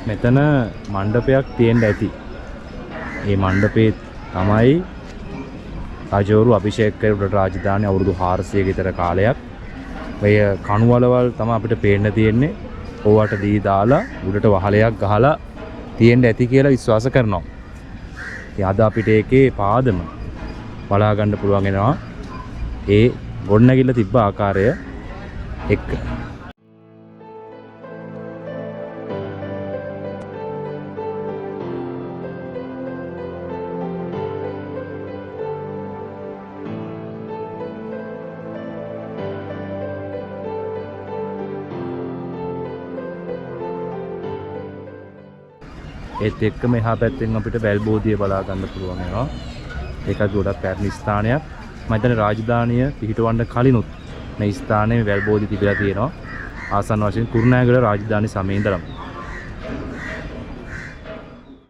මෙතන මණ්ඩපයක් තියෙන්න ඇති. ඒ මණ්ඩපේ තමයි රජවරු අභිෂේක කරපු උඩරට රාජධානිය අවුරුදු 400 විතර කාලයක්. මේ කණුවලවල් තමයි අපිට පේන්න තියෙන්නේ. ඕවට දී දාලා උඩට වහලයක් ගහලා තියෙන්න ඇති කියලා විශ්වාස කරනවා. ඉතින් අද අපිට ඒකේ පාදම බලා ගන්න පුළුවන් වෙනවා. ඒ ගොඩනැගිල්ල තිබ්බ ආකාරය එක්ක. ඒත් එක්කම එහා පැත්තෙන් අපිට වැල්බෝධිය බලා ගන්න පුළුවන් වෙනවා. ඒකත් ගොඩක් පැරණි ස්ථානයක්. මම හිතන්නේ රාජධානිය පිහිටවන්න කලිනුත් මේ ස්ථානයේ වැල්බෝධිය තිබිලා තියෙනවා. ආසන්න වශයෙන් කුරුණෑගල රාජධානි සමයේ ඉඳලම.